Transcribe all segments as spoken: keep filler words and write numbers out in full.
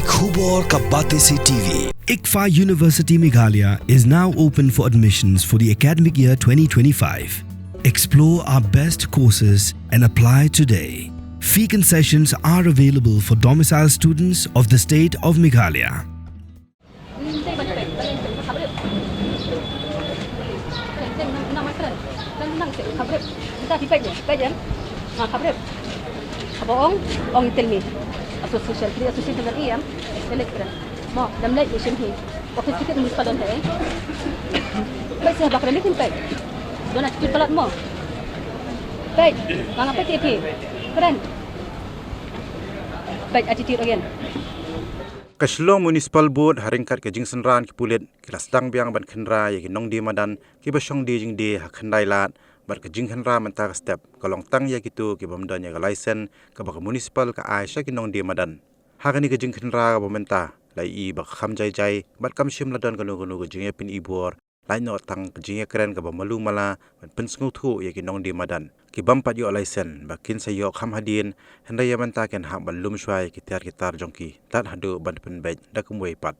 Khubor ka Batesi T V. ICFAI University Meghalaya is now open for admissions for the academic year twenty twenty-five. Explore our best courses and apply today. Fee concessions are available for domicile students of the state of Meghalaya. Association, mo, dam leh mission hi. Waktu sikit municipal don hai. Peit seh ba kren kin peit. Don attitude palat mo. Peit, nga nga peit ki. Kren. Peit attitude again. Ka Shillong Municipal Board ha ryngkat ka jingsynran ki pulit ki la sdang biang ban khynra ïa ki nongdie madan kiba shong die jingdie ha Khyndai Lad, bad ka jingkhynra mynta ka step ka long tang ïa kito ki bym don ïa ka laisen kaba ka municipal ka ai sha ki nongdie madan. Ha kane ka jingkhynra kaba mynta la ïohi ba ka kham jai jai bad kam shym la don kano kano ka jingïapyni bor, lait noh tang ka jingïakren kaba malu mala ban pynsngewthuh ïa ki nongdie madan ki bym pat ïoh laisen ba kin sa ïoh kham hadien, hynrei ïa mynta kin hap ban lum shuwa ïa ki tiar ki tar jong ki tad haduh ban pynbeit da kumwei pat.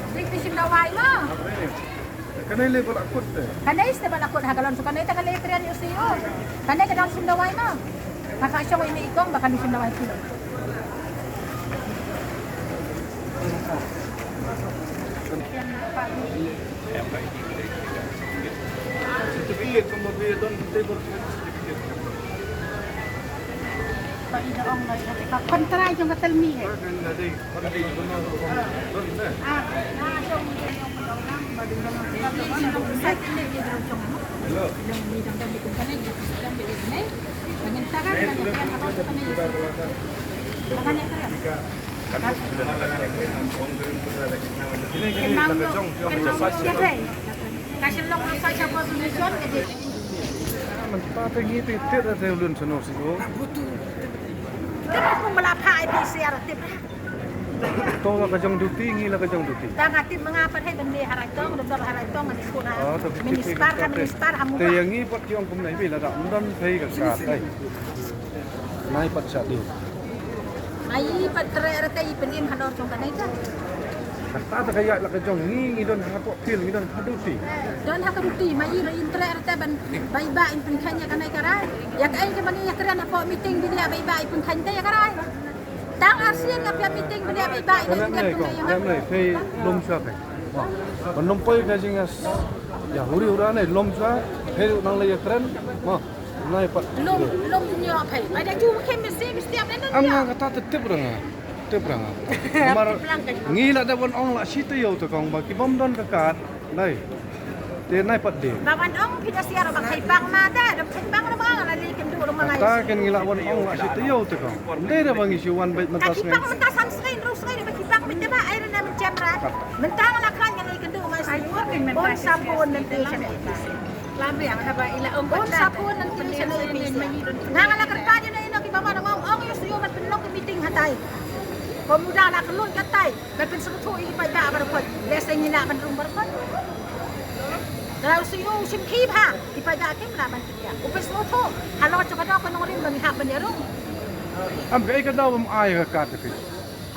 Dei ki shim dawai mo. Kane lei ba la kut te. Kane iste ba la kut ha ka lon shu kane te ka lei tren ïa u C E O. Kane ka dang shim dawai mo. Ka ka shong ïa i kong ba kane shim dawai phi. Certificate, como que don table. Kontra jong ka telmi he. Mynta te ngi te tip te lun sano sino. Te ba kum ba la pha ai phi siar tip. To la ka jong duty, ngi la ka jong duty. Ta nga tip ma nga pat hei ban le harai tong, dor harai tong ngi kut ha. Minister ha, minister ha mu. Te ïa ngi pat ki ong kumne, bi la da ym don phi ka ka tai. Nai pat sha di. Ai pat treh rete i pynim ha dor jong ka nai ka. Kata ta ka ïaid la ka jong ngi, ngi don hapoh field, ngi don ha duty. Don ha ka duty, ma i ruh in treh rete ban bai ba in pynkheiñ ïa ka nai ka rai. Ïa kaei kaba ngi ïakren hapoh meeting bili bai ba in pynkheiñ te ïa ka rai. Tang arsien nga pia meeting bili bai ba in pynkheiñ ïa ka rai. Phi lum sha phi. Ban lum poi ka jing as. Ïa huri hura ne lum sha. Phi ruh nang lei ïakren. Ma. Nai pat. Lum, lum nyo phai. Bai da ju khem mesti, mesti ap leh. Am nga kata te tip ra nga. Tip ra nga. Namar ngi la da wan ong la shi taïew te kong ba ki bym don ka kad. Nai. Te nai pat de. Ba wan ong phi da siar ba khai bang ma da, da khai bang ma nga la lei kynduh ma ngai. Kata ken ngi la wan ong la shi taïew te kong. Dei da ba ngi shu wan beit mynta sngi. Khai bang mynta san sngi, ru sngi ba khai bang mynta ba ai rena mynta ba. Mynta nga la khan nga lei kynduh ma sngi. Bun sa bun lynti sha. Lam biang haba i la ong. Bun sa bun lynti sha na i pisa. Nga nga la kyrpad ïa na ïa na ki bama na nga ong ïa shu ïoh ban pynlong ki meeting hatai. Ko muda la kylun katai. Ban pynsngewthuh ïa ki paidbah baroh. Lehse ngi lah ban rung baroh. Ka la u shu ïoh u shim khie bha. Ki paidbah kim lah ban pynïaid. U pynsngewthuh. Halor jong ka dei ka nongrim ba ngi hap ban ïarung. Am kaei ka daw bym ai ka kad te phi.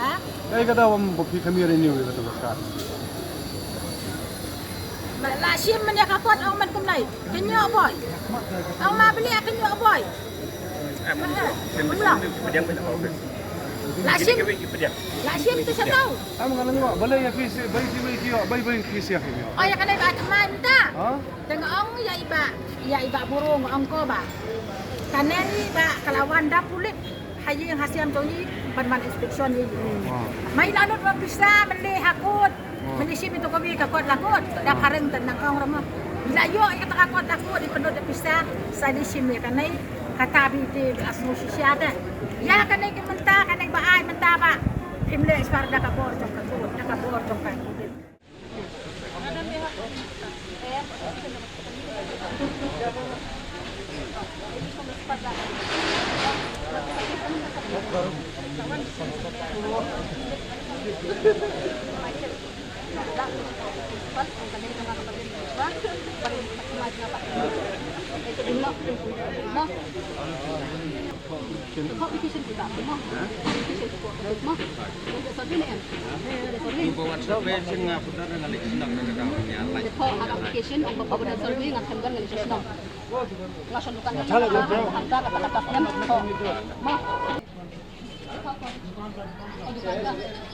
Ha? Kaei ka daw bym phi kham ïa renew ïa katu ka kad. La shim mane ka kot ong man kumnai. Kynnoh boi. Ong ma bli kynnoh boi. Em, em, em, em, em, em, em, em. La shim. La shim tu sha tau. Am nga la ngwa, balei ïa phi sha, bai phi bai ki ïa, bai bai phi sha ki ïa. Oh, ïa kane ba thymmai mynta. Ha? Te nga ong ïa i bah, ïa i bah Buro nga ong ko ba. Kane i bah ka la wan da pulit. Ha ïing ha sem jong i ban wan inspection ïa i. Mai la lut wan pisa ban leh ha kot. Ban leh shim ïa tu ka wi ka kot la kot. Da phareng tan nang ong rama. Ila ïoh ïa kata ka kot la kot i pynlut ïa pisa sa leh shim ïa kane. Kata bi te a sngew shisha te. Ïa kane ki mynta kane ba ai mynta ba. Phim leh shuwa da ka bor jong ka kot, da ka bor jong ka kot.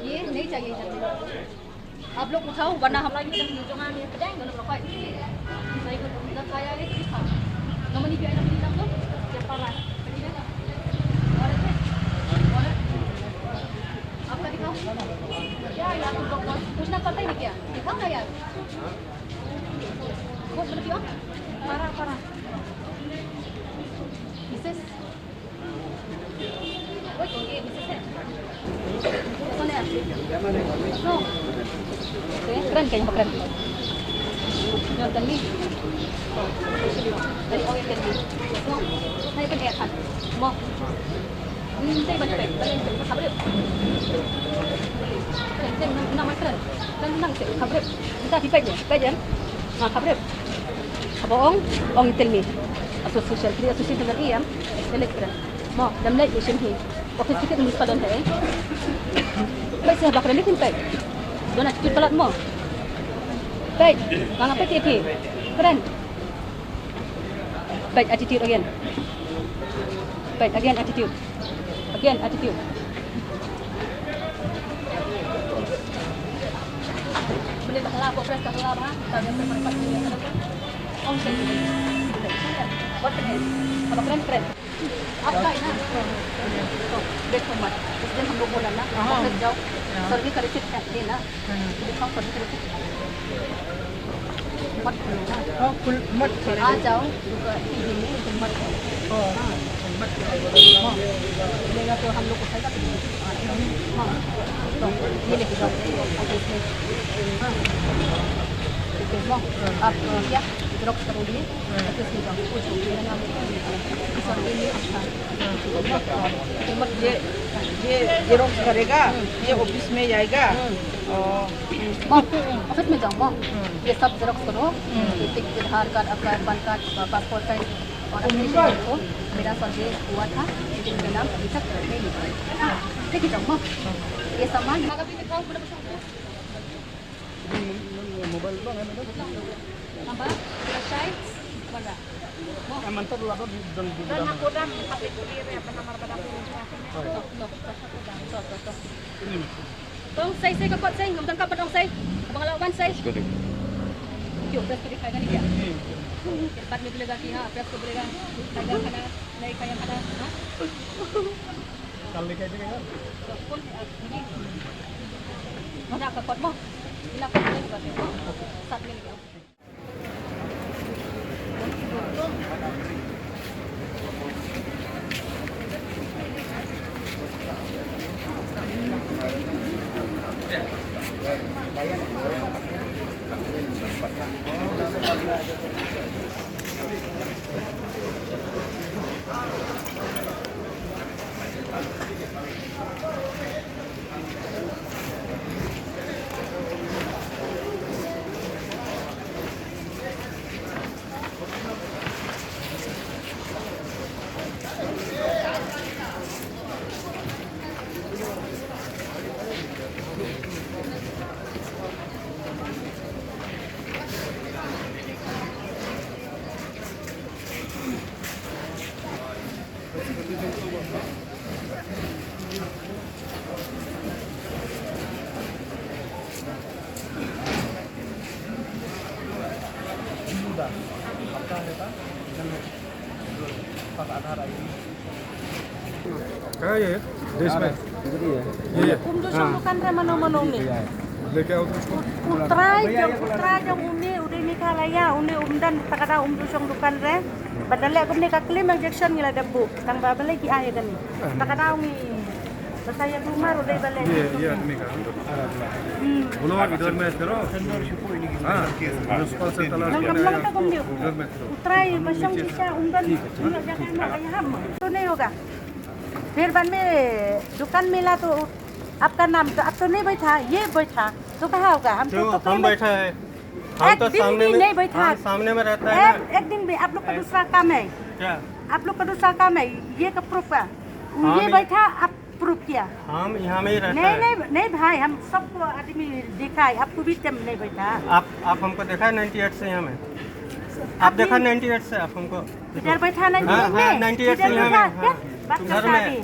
ये नहीं चाहिए इधर। आप लोग उठाओ, वरना हम लोग ये जो है, ये पकड़ेंगे, हम लोग को। नहीं, ये तो दिखा। नमनी भी आएगा, मेरी तरफ से। ये पड़ा है। और ऐसे? और आपका दिखाओ। क्या यार, तुम लोग को पूछना पड़ता ही नहीं क्या? दिखाओ ना यार। Kok berarti, oh? Parah, parah. Misis. Oh, iya, misis ya. Telepon ya? No. Oke, keren kayaknya, keren. Yang tadi. Dari, oh, yang tadi. No. Saya pakai kan. Mau. Nte ban peit, ban peit, khabrip. Kren, kren, nang, nang, kren. Kren, nang, kren, khabrip. Nta phi peit ïa, peit ïa. Ha, khabrip. Haba ong, ong tell me. Association, kren, association kren ïa. Kren, kren. Mo, dam leit ïa shim hi. Office ticket mun ka don te. Peit sa ba kren, kren, peit. Don attitude palat mo. Peit, nga nga peit ïa phi. Kren. Peit attitude again. Peit again attitude. Again attitude. Boleh tak lah, buat press tak lah, ha? Tak biasa tempat ni. Buat kena. Apa kena? Apa kena? Apa kena? Dia tomat. Terus dia sambil bola lah. Apa kena jauh? Soalnya kalau kita tak dia lah. Hmm. Jadi kau pergi terus. मत खुलो ना। हाँ, खुल, मत करेगा। आ जाओ, रुको, ये नहीं, तो मत करो। हाँ। हाँ, मत करेगा। हाँ। लेगा तो हम लोग उठाएगा, तो हाँ। तो ये लेके जाओ। हाँ। ठीक है, लो। आप, अ, क्या? Xerox करोगे? हाँ। Office में जाओ, पूछो, मैंने आपको कहा नहीं था। Sorry, ये नहीं अच्छा। ये, ये xerox करेगा, ये office में जाएगा। हम्म। और हम्म। Mom, office में जाओ, Mom। हम्म। ये सब xerox करो। हम्म। ये पिक, आधार कार्ड, आपका pan card, पासपोर्ट साइज और अपने को। मेरा सर्वे हुआ था, लेकिन मेरा नाम अभी तक नहीं निकला। हाँ, ठीक है, जाओ, Mom। ये सामान। Mobile bang, eh, madam? Nambah, selesai, balik. Eh, mantap lah, Bang, dan, dan, dan aku dan, tapi kuliah ya, pernah marah pada aku. Oh, iya. Tuh, tuh, tuh, tuh, tuh. Ini, Mas. Tuh, saya, saya ke kot, saya, ngam tangkap, dong, saya. Abang lawan, saya. Terus kau dek. Yuk, terus kau dek, kayak gini, ya. Ini, ini. Tempat ni boleh ganti, ha, terus kau boleh ganti. Kayak mana, naik kayak mana, ha? Kali kayak gini, kan? Tuh, pun, eh, ini. Mana ke kot, Bang? Ini aku boleh ganti, Bang. Saat ini, ya. हाँ, ये, ये। देश में। ये, ये। उम्दुशोंग दुकान रे mano mano uni. लेके आओ तो उसको। U trai jong, u trai jong uni, u dei Meghalaya, uni um don ta ka daw umbdushong dukan re. Bad da leh kumne ka claim objection ngi la dep buh. Tang ba balei ki ai ïa kane. Ta ka daw ngi. Ba sa ïa bumar u dei balei. ये, ये आदमी का। Hmm. बोलो, आप इधर में करो। हाँ, म्युनिसिपल से तलाश करके लाओ। Nang kam lang ta kumne. इधर में करो। U trai ba shong shisha um don. Uni jaka no ai ham. To nahi hoga. फिर बाद में दुकान मिला तो आपका नाम तो, आप तो नहीं बैठा, ये बैठा, तो कहाँ होगा? हम तो क्यों? हम बैठा है। हम एक तो दिन सामने भी में, नहीं बैठा। हम सामने में रहता है ना। एक दिन भी। आप लोग का दूसरा काम है। क्या? आप लोग का दूसरा काम है, ये का प्रूफ का। हाँ, ये बैठा, आप प्रूफ किया। हम यहाँ में ही रहता है। नहीं, नहीं, नहीं भाई, हम सबको आदमी देखा है, आपको भी टाइम नहीं बैठा। आप, आप हमको देखा है नाइंटी एट से यहाँ में। आप देखा नाइंटी एट से आप हमको? इधर बैठा नाइंटी एट में? हाँ, नाइंटी एट से यहाँ में, हाँ। बात करता अभी।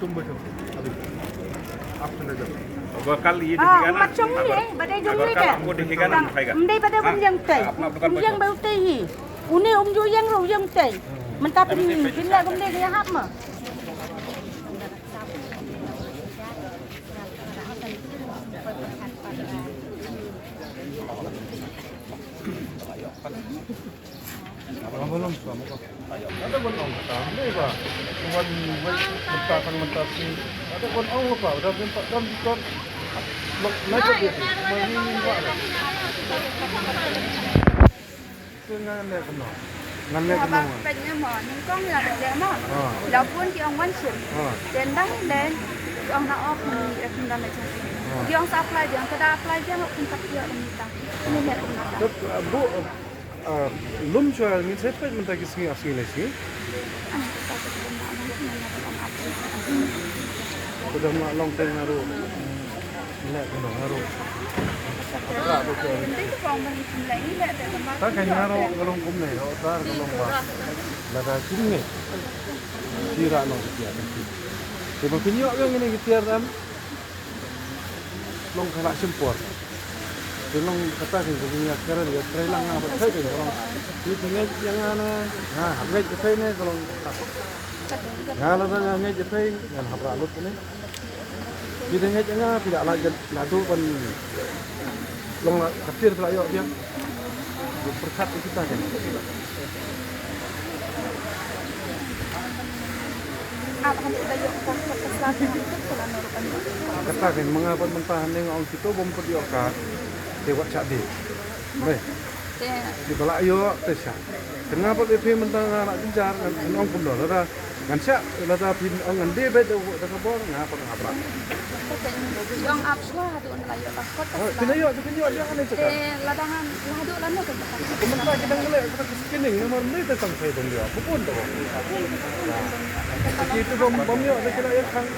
तुम बैठो। अभी आप चले जाओ। वो कल ये हाँ, दिखेगा ना, अगर, अगर कल हमको दिखेगा ना, दिखाएगा। Hindi ba daw हाँ, umyang tay? Umyang ba tay hi? Uni umyang ro umyang tay. Mynta pynlong umyang kaya hap ma. Ada wan ong kata, dei ba wan wei mynta tang mynta sngi. Ada wan ong ba da pynpah dam dikon. Lok nai ka dei ma ni ni ba. Te ngan leh kumno? Ngan leh kumno? Peit ne mo, nyngkong la leh mo. La bun ki ong wan shim. Te ndang leh ki ong na off ni, eh, kumno na jong. Ki ong sa apply, ki ong ka da apply, ki ong kum ka pia kum ta. Ni leh kumno ta. Te, eh, bu, eh, lum shuwa ngin sa peit mynta ki sngi ar sngi lai sngi. Ka dang la long te nga ruh. Leh kumno nga ruh. Ka ruh. Ta ka nga ruh ka long kumne, oh, ta ka long ba. Lada shi ne. Shi ra long ki tiar. Te ba pynïoh ïa ngin ki tiar dam. Long ka la shim por. Te long kata ka jingïa karen ïa trai lang nga ba thai ka long. Ki te ngeit ïa nga na. Nga hap ngeit ka thai ne ka long. Nga la da nga ngeit ka thai ngan hap ra lut ne. Ki te ngeit ïa nga phi la la la du ban long la ka tiar phi la ïoh biang. Pyrkhat ïa kita kan. Kata kan ma nga pat mynta hangne nga ong kito bym pat ïoh ka te wat shah dei. Dei. Kiba la ïoh te shah. Te nga pat ïa phi mynta nga la jynjar ngan ong kumno lada ngan shah lada phi ong ngan dei beit da ka bor nga pat nga bra. Ong ap shuwa haduh nala ïoh la kot ka sla. Phi la ïoh, phi la ïoh ïa kane. Te lada ngan la haduh lano ka. Kumta ki dang leh ka scanning namar mynta tang sai ban ïoh. Bun da. Ki tu bam bam ïoh da ki la ïa khang.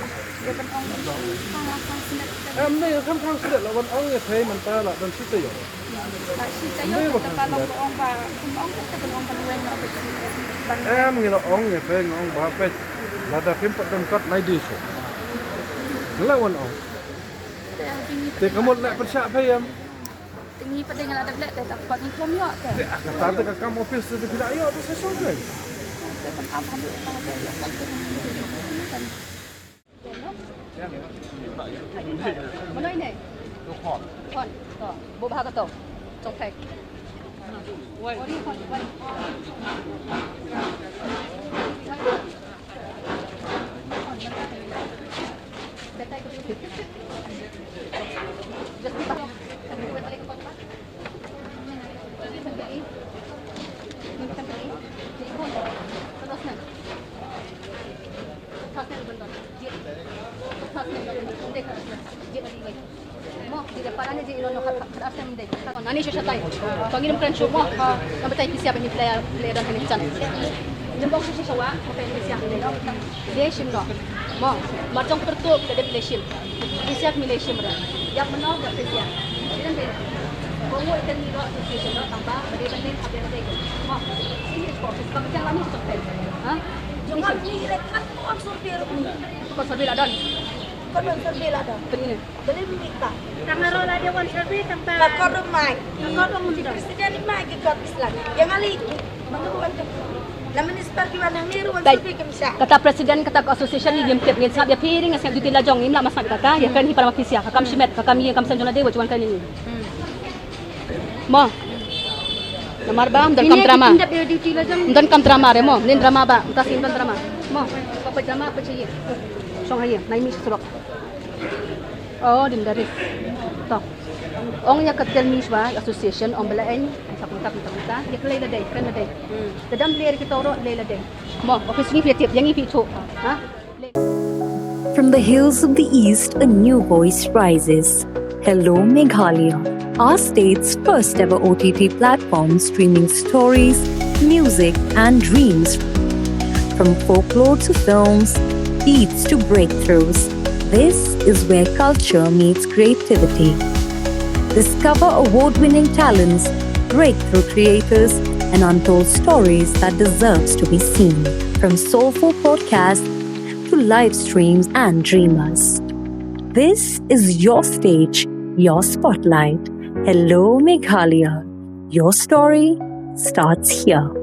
Em ne ïa khang khang slet la wan ong ïa thei mynta la don shi taïew. Em ngi la ong ïa phi nga ong ba peit lada phim pat don kat nai dei shuh. Nga la wan ong. Te ka mut leh pyrshah phi em. Te ngi pat dei nga la dep leh te ta pat ngi khom ïoh te. Te ka tar te ka kam office te phi la ïoh te sa shong phi. Te kan ap haduh ta te ïoh pat te. Mano ine? Khon. Khon. To, buh bha kato. Jong phi. Ori khon, wan. Just Nani shu shatai. Pang ngin kren shu mo. Ngam batai P C R ba ngin pynleh, pynleh don kane chan. Ngin bok shu shu shawa, okay, P C R. Leh shim noh. Mo, marjong pyrtuh ka dep leh shim. P C R mi leh shim ra. Ïap mano ka P C R. Dei dei. Ko ngoi ten ni ro P C R shim ro tang ba, ba dei ban leh hap ïa dei. Mo. Ini ko, ba ka jang lami shu shatai. Ha? Jong ni leh kat ko survey ro. Ko survey la don. Ko don survey la don. Pyn ine. Beli minta. Tang aro la dia wan survey tang ta. Ka kor mai. Ka kor mai. President mai ki kor Islam. Yang ali. Menurut wan tu. La minister ki wan nang ni wan survey ke misa. Kata president kata ka association ni ngim tip ngin sngap ïa phi ring sngap duty la jong ngim la mas sngap kata. Ïa kan hi para ma P C R. Ka kam shimet, ka kam ïa kam sem jong la dei wat wan kan ni. Mo. Namar ba, ym don kam drama. Ym don kam drama re mo. Nin drama ba, ym don drama. Mo. Apa drama apa चाहिए? Shong haye, nai mi surok. Oh, dim dari. To. Ong ïa ka tel mi shwa association ong bela en, ai sa punta punta punta. Ïa ka lei la dei, kren la dei. Te dam ler ki toro lei la dei. Mo, office ni phi tip, ïa ngi phi chu. Ha? From the hills of the East, a new voice rises. Hello Meghalaya, our state's first ever O T T platform streaming stories, music, and dreams. From folklore to films, beats to breakthroughs, this is where culture meets creativity. Discover award winning talents, breakthrough creators, and untold stories that deserves to be seen. From soulful podcasts to live streams and dreamers. This is your stage, your spotlight. Hello Meghalaya. Your story starts here.